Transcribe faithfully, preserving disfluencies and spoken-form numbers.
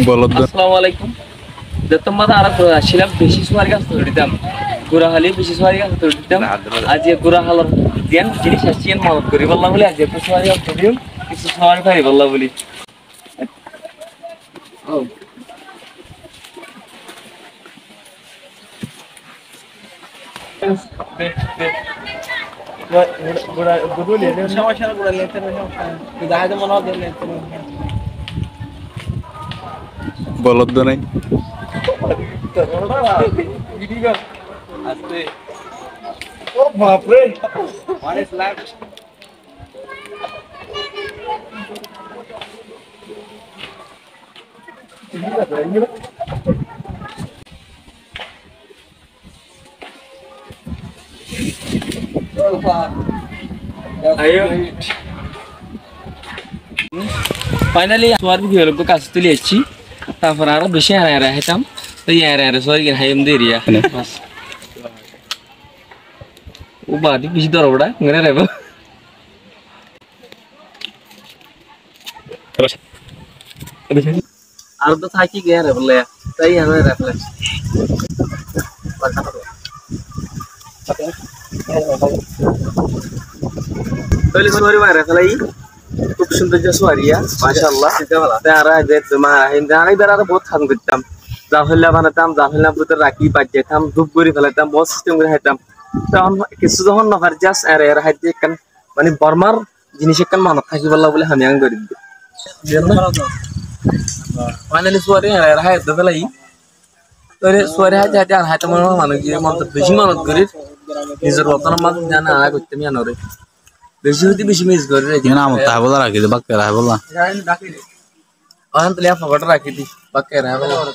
Boloddo. Assalamu alaikum. Zettót mazé añára gura accílam, beci suwari gas tuli ditam. Gura háli beci suwari gas tuli ditam. Aijja gura hálor ziyan jinis accé, iyan monot goríbolla buli aijja ekku suwari gas tuli diyum, kissú suwari faribólla buli. Boloddo nai. Aste. Ó bafre. Finally, suwari giyói loi gas tuli aiccé. Tarfor añára beci ere ere háitam. Toi ere ere suwari gin háiyum de eriya. Bas. Ó badi beci dor bora, ngene raibo. Ar to táki giyé re bóle, tai añára reflex. Tóile suwari mari félai, kúb cúndor suwari, ya, mashallah. Te añára de tuma hinda añára ibáre bóut ham goittam. Zafilla banaitam, zafilla bútore rakí, bajjaitam, dúb gorí félaitam, bóut sistem gorí háitam. Tohón kissú zehón no fari, just ere ere háite ekkán, mane, Bormar jinis ekkán monot tákibolla buli ham yián gorí de. Finally suwari ere ere hái de félai. Tóile suwari háite háite ar háite mone mone manúic monot beci monot gorír. Nizor wotonor mazé zane añára goittam yián ore. Beci óti beci miss gorír. Iyan amot táibolla rakí de, bakke rakíbolla. Ohan tuliya foketo rakí di, bakke rakíbolla.